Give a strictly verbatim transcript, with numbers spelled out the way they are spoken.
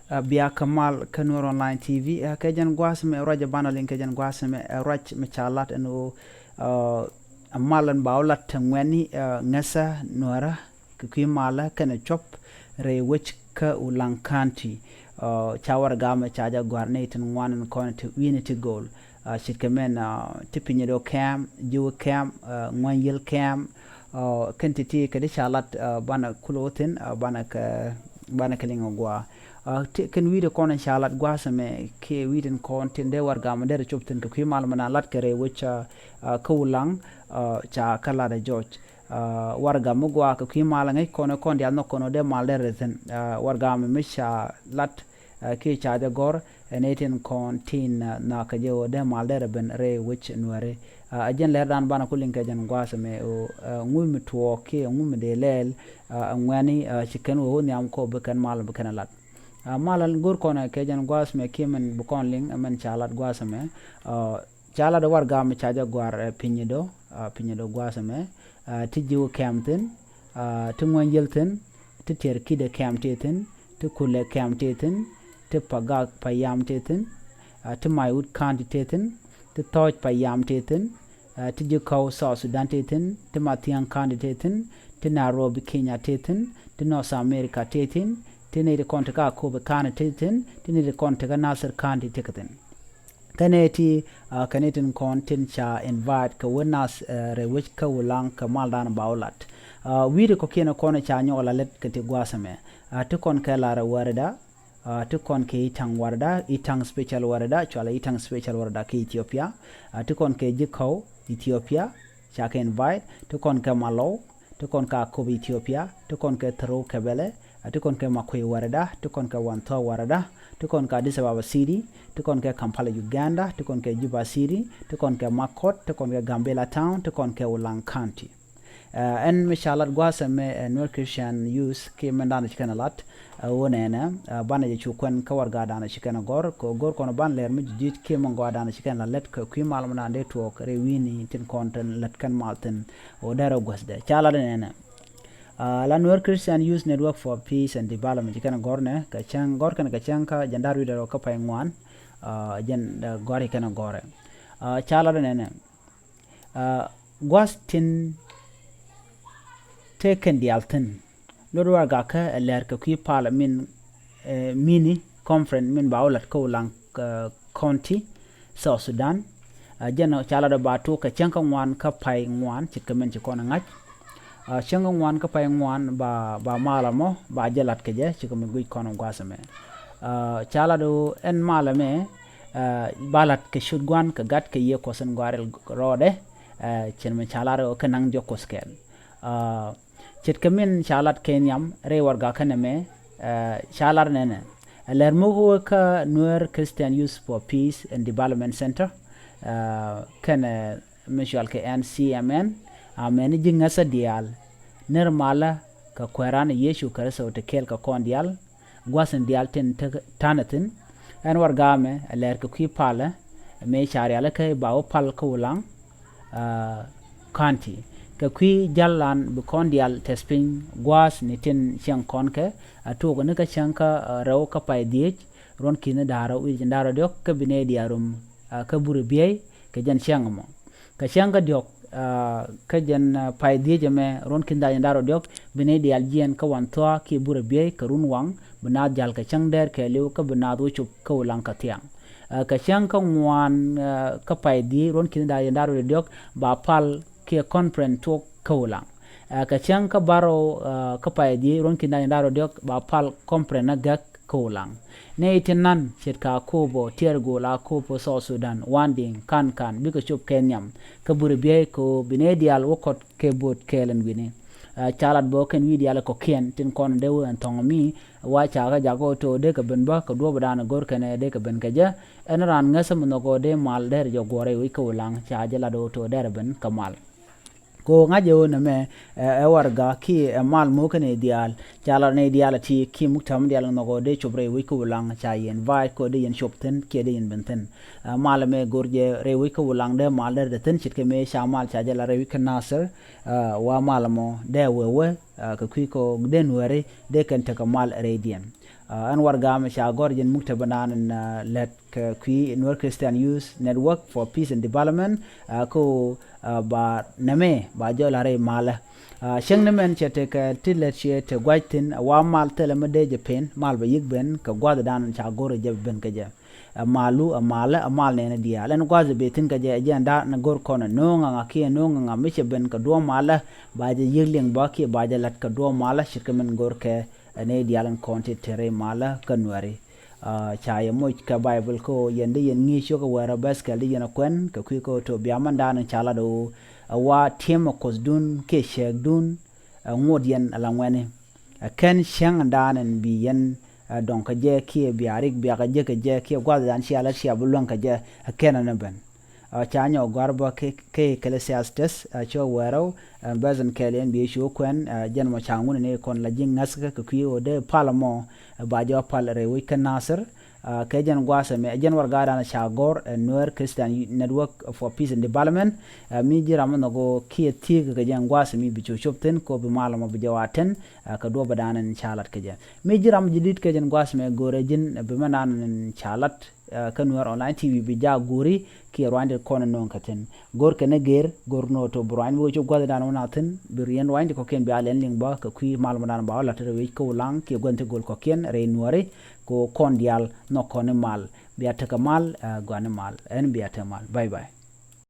Ɛ, bia kä mal kä Nuer Online T V, ɛ, kɛ jɛn gua̱a̱th mɛ ruac ɛ banɛ liŋ kɛ jɛn gua̱a̱th mɛ, ɛ, ruac mɛ ca lat ɛn ɣöö, ɛ, ɛ mal ɛn ba wä lat te ŋuɛ̈tni, ɛ, ŋäthä Nuäärä kɛ kui̱ malä kɛnɛ cuɔ̱p rɛy wec kä Ulaŋ County. Ɛ, ca warɛga mɛ ca jɛ gɔ̱a̱r nɛy tin ŋuan ɛn kɔn ti wi̱i̱ni ti gööl. Ɛ, ce̱tkɛ mɛn, ɛ, ti Pinyidoo camp, Jiwi camp, ɛ, Ŋuänyyiël camp, ɛ, kɛn ti̱ti̱ kɛ ti ca lat, ɛ, banɛ kulɛ wä thi̱n, ɛ, banɛ kɛ, banɛ kɛ liŋ ɛ gua̱a̱. Ɛ, ti kɛn wi̱i̱dɛ kɔn in ca lat gua̱a̱th ɛmɛ kiɛ wi̱i̱dɛ kɔn tin dee warɛga mɛ derɛ cop thi̱n kɛ kui̱ mal mɛ na lat kɛ rɛy wec, ɛ, ɛ, kä Ulaŋ, ɛ, ca kä lat ɛ jɔc. Ɛ, warɛga mi gɔaa kɛ kui̱ mal ŋäc kɔn, kɔn diaal nhɔk kɔn ɣöö dee mal derɛ thi̱n. Ɛ, warɛga mi mi ca lat, ɛ, kiɛ ca jɛ gɔ̱r, ɛ, nɛy tin kɔn tin, ɛ, nhɔakä jɛ ɣöö dee mal derɛ ben rɛy wec Nuääri. Ɛ, ɛ jɛn lɛrdan banɛ ku liŋ kɛ jɛn gua̱a̱th ɛmɛ ɣöö, ɛ, ŋu mi tuɔɔk kiɛ ŋu mi dee lɛɛl, ɛ, ɛ ŋuɛ̈tni, ɛ, ci kɛn wä wä nhiam kɔ bi kɛn mal bi kɛn ɛ lat. Ɛ, mal go̱r kɔn kɛ jɛn gua̱a̱th ɛmɛ kiɛ mɛn bi kɔn liŋ, ɛ, mɛn ca lat gua̱a̱th ɛmɛ, ɛ, ca lat ɛ warɛga mi ca jɛ gɔ̱a̱r, ɛ, Pinyidoo, ɛ, Pinyidoo gua̱a̱th ɛmɛ, ɛ, ti Jiwi camp thi̱n, ɛ, ti Ŋuänyyiël thi̱n, ti Tiɛɛr Ki̱dɛ camp tëë thi̱n, ti Kulɛ camp tëë thi̱n, ti Pagak Payam tëë thi̱n, ɛ, ti Maiwut County tëë thi̱n, ti Thɔɔc Payam tëë thi̱n, ɛ, ti Ji̱ Kɔw South Sudan tëë thi̱n, ti Mathiäŋ County tëë thi̱n, ti Nairobi Kenya tëë thi̱n, ti North America tëë thi̱n, ti nɛy ti kɔn ti kä Akobo County tëë thi̱n, ti nɛy ti kɔn ti kä Nasir County tëë kɛ thi̱n. Kɛnɛ ti, ɛ, kɛnɛ tin kɔn tin ca invite kɛ wä nath, ɛ, rɛy wec kä Ulaŋ kɛ maldan ba wä lat. Ɛ, wi̱i̱dɛ kɔ̱kiɛn kɔn ca nyɔk la lät kɛ ti gua̱a̱th ɛmɛ. Ɛ, ti kɔn kɛ Larɛ warɛda, ɛ, ti kɔn kɛ Itaŋ warɛda, Itaŋ special warɛda, cualɛ Itaŋ special warɛda kɛ Ethiopia. Ɛ, ti kɔn kɛ Ji̱ Kɔw Ethiopia, ca kɛ invite, ti kɔn kɛ Malɔw, ti kɔn kɛ Akobo Ethiopia, ti kɔn kɛ Thuruu Kɛbɛlɛ, ɛ, ti kɔn kɛ Makuei warɛda, ti kɔn kɛ Wanthɔɔ warɛda, ti kɔn kɛ Addis Ababa City, ti kɔn kɛ Kampala Uganda, ti kɔn kɛ Juba City, ti kɔn kɛ Makɔt, ti kɔn kɛ Gambela Town, ti kɔn kɛ Ulaŋ County. Ɛ, ɛn mi ca lat gua̱a̱th ɛmɛ, ɛ, Nuer Christian Youth kiɛ mɛn danɔ ci kɛn ɛ lat, ɛ, ɣöö nɛnɛ, ɛ, banɛ jɛ cu kuɛn kä warɛgadan ci kɛn ɛ gɔ̱r, kɛ ɣöö go̱r kɔn banɛ lɛr mi ji̱ ji̱t kiɛ mɛn gɔaa danɔ ci kɛn ɛ lat kɛ kui̱ mal mɛ naan dee tuɔɔk rɛy wi̱i̱ni tin kɔn tin lät kɛn mal thi̱n ɣöö derɛ guäthdɛ. Ca lat ɛ nɛnɛ. Ɛ, la Nuer Christian Youth Network for Peace and Development ci kɛn ɛ gɔ̱r nɛ, kɛ cäŋ gɔ̱r kɛn kɛ cäŋ kä jɛn da̱r wi̱cdɛ rɛw kä pay ŋuan, ɛ, jɛn, ɛ, gɔ̱r ci kɛn ɛ gɔ̱rɛ. Ɛ, ca lat ɛ nɛnɛ. Ɛ, gua̱th tin tëë kɛn diaal thi̱n. Lot warɛgakä ɛ lɛr kɛ kui̱ palä min, ɛ, mini conference min ba wä lat kä Ulaŋ, ɛ, County, South Sudan. Ɛ, jɛn ca lat ɛ ba tok kɛ cäŋ kä ŋuan kä pay ŋuan ce̱tkɛ min ci kɔn ɛ ŋa̱c. Ɛ, cäŋ kä ŋuan kä pay ŋuan ba, ba malä mɔ ba jɛ lat kɛ jɛ ce̱tkɛ min guic kɔn ɛ gua̱th ɛmɛ. Ɛ, ca lat ɛ ɛn malä mɛ, ɛ, ba lat kɛ ciöt Gua̱n kɛ Gat kɛ Yiëë Kuɔth in gɔaa rɛl rɔɔdɛ, ɛ, cɛn mi ca lar ɛ kɛ naŋ diɔ̱k Kuɔth kɛɛl. Ɛ, ce̱tkɛ min ca lat kɛ nhiam rɛy warɛgakä nɛmɛ, ɛ, ca lar nɛnɛ. Ɛ lɛr mi wä kä Nuer Christian Youth for Peace and Development Center, ɛ, kɛnɛ mi cɔal kɛ N C M N, amäni ji̱ ŋäthä diaal, nɛr malä kɛ Kuääran Yecu Kritho ti kɛɛl kɛ kɔn diaal, gua̱th in diaal tin te ta̱nɛ thi̱n. Ɛn warɛga mɛ ɛ lɛr kɛ kui̱ palä mëë ca rialikä ba wä pal kä Ulaŋ, ɛ, County. Kɛ kui̱ jalan bi kɔn diaal tɛth piny gua̱a̱th ni tin cieŋ kɔn kɛ, ɛ, tuɔɔk ni kä cäŋ kä, ɛ, rɛw kä pay dhieec, ruɔ̱n ki̱ni da̱ŋ rɛw wi̱c da̱ŋ rɛw diɔ̱k kä bi nɛy diaal rum, ɛ, kä Burɛ Biey kɛ jɛn cäŋ ɛmɔ. Kɛ cäŋ kä diɔ̱k, ɛ, kä jɛn, ɛ, pay dhieec ɛmɛ ruɔ̱n ki̱ni da̱ŋ rɛw diɔ̱k bi nɛy diaal jiɛɛn kä Wanthɔa kiɛ Burɛ Biey kɛ run waŋ, bi naath ja̱l kɛ cäŋ däär kɛɛliw kä bi naath wä cop kä Ulaŋ kɛ thiaŋ. Ɛ, kɛ cäŋ kä ŋuan, ɛ, kä pay dhieec ruɔ̱n ki̱ni da̱ŋ rɛw diɔ̱k ba pal kiɛ conference tuɔɔk kä Ulaŋ. Ɛ, kɛ cäŋ kä bärɔw, ɛ, kä pay dhieec ruɔ̱n ki̱ni da̱ŋ rɛw diɔ̱k ba pal conference ni gäk kä Ulaŋ. Nɛy tin nan ce̱tkɛ Akobo, Tiɛɛr Gol, Akobo, South Sudan, Wandiŋ, Kankan, bikɛ cop kɛ nhiam kä Burɛ Biey kɛ ɣöö bi nɛy diaal wä kɔt kɛ bo̱o̱t kɛɛl ɛn wi̱ni. Ɛ, ca lat bä kɛn wi̱i̱ diaal kɔ̱kiɛn tin kɔn dee wä ɛn thɔ̱ŋ mi wa ca kä jakä ɣöö to̱ dee kɛ ben bä kɛ duɔ̱ɔ̱p dan go̱r kɛn ɛ dee kɛ ben kɛ jɛ. Ɛn raan ŋäthä mi nhɔk ɣöö dee mal derɛ jɛ guɔ̱r rɛy wec kä Ulaŋ ca jɛ lat ɣöö to̱ derɛ ben kɛ mal. Kɛ ɣöö ŋa̱c ɛ ɣöö nɛmɛ, ɛ, ɛ warɛga kiɛ ɛ mal mo̱o̱kä nɛy diaal. Ca lat nɛy diaal ɛ ti kiɛ muktam diaal nhɔk ɣöö dee cop rɛy wec kä Ulaŋ ca yɛn invite kɛ ɣöö dee yɛn cop thi̱n kiɛ dee yɛn ben thi̱n. Ɛ, mal ɛmɛ go̱r jɛ rɛy wec kä Ulaŋ dee mal derɛ thi̱n ce̱tkɛ mëë ca mal ca jɛ lat rɛy wec kä Nasir. Ɛ, wa mal ɛmɔ dee wee wee, ɛ, kɛ kui̱ kɛ ɣöö dee Nuääri dee kɛn tekɛ mal rɛydiɛn. Ɛn warɛgak mi ca gɔ̱r jɛn muktäbä nan in lät kɛ kui̱ Nuer Christian Youth Network for Peace and Development, kä ba nɛmɛ ba jɔl a rɛy malä. Cäŋ ni mɛn cɛ tekɛ ti lät ciɛ te gua̱c thi̱n, ɛ wa mal thilɛ mi dee jɛ pen, mal bɛ yi̱k ben kɛ gua̱th dan in ca go̱r jɛ ben kɛ jɛ. Ɛ malu ɛ malä ɛ mal nɛɛni diaal, ɛn gua̱th bɛ thi̱n kɛ jɛ, ɛ jɛn da̱a̱n go̱r kɔn ɛ no̱o̱ŋ ɛ ŋa kiɛ no̱o̱ŋ ɛ ŋa mi cɛ ben kɛ duɔ̱ɔ̱p malä, ba jɛ yi̱k liŋ bä kiɛ ba jɛ la̱t kɛ duɔ̱ɔ̱p malä ce̱tkɛ min go̱r kɛ ɛ nɛy diaal in kɔn ti te rɛy malä kä Nuääri. Ca yɛ moc kɛ Baibol kä ɣöö yɛn di yɛn ŋi̱i̱c cio̱k ɛ wäärä bäth kɛl di yɛn ɛ kuɛn kɛ kui̱ kä ɣöö to bia mɛn da̱a̱n in ca lat ɣöö ɛ wa ti̱em ɛ Kuothdun kiɛ cääkdun ɛ ŋot yɛn ala ŋuɛ̈ni. Ɛ kɛn cäŋ da̱a̱n in bi yɛn ɛ dɔ̱ŋ kɛ jɛ kiɛ bia rik bia kɛ jek kɛ jɛ kiɛ gua̱thdan cia lät cia bi luäŋ kɛ jɛ, ɛ kɛn ɛn ɛ ben. Ca nyɔk gɔ̱a̱r bä kɛ Ecclesiastes, ɛ cio̱k wäärä, ɛ bäth in kɛl yɛn bi cu kuɛn, ɛ jɛn mɔ ca ŋun ni kɔn la ji̱ ŋäthkä kɛ kui̱ ɣöö dee pal mɔ, ɛ ba jɔak pal rɛy wec kä Nasir. Kɛ jɛn gua̱a̱th ɛmɛ, ɛ jɛn warɛgakdan ca gɔ̱r, ɛ Nuer Christian Network for Peace and Development. Ɛ mi ji̱ ram mi nhɔk ɣöö kiɛ thiek kɛ jɛn gua̱a̱th ɛmɛ bi cu cop thi̱n kɛ ɣöö bi mal mɔ bi jɛ wa tɛn, ɛ kɛ duɔ̱ɔ̱p ɛ da̱a̱n in ca lat kɛ jɛ. Mi ji̱ ram ji̱ di̱t kɛ jɛn gua̱a̱th ɛmɛ go̱rɛ ji̱n, ɛ bi mɛn da̱a̱n in ca lat kä Nuer Online T V bi jaa guuri kiɛ ruanydi kɔn in no̱o̱ŋ kɛ thi̱n. Go̱r kɛn ɛ gër, go̱r no̱o̱ to bi ruany bi wec cop gua̱thdan wä na thi̱n, bi riɛn ruanydi kɔ̱kiɛn bi a lɛn liŋ bä kɛ kui̱ mal mɔ da̱a̱n ba wä la̱t rɛy wec kä Ulaŋ kiɛ gua̱n thi go̱l kɔ̱kiɛn rɛy Nuääri, kɛ ɣöö kɔn diaal nhɔk kɔn i̱ mal. Bia tekɛ mal, ɛ gɔaa ni mal, ɛn bia tekɛ mal. Bye bye.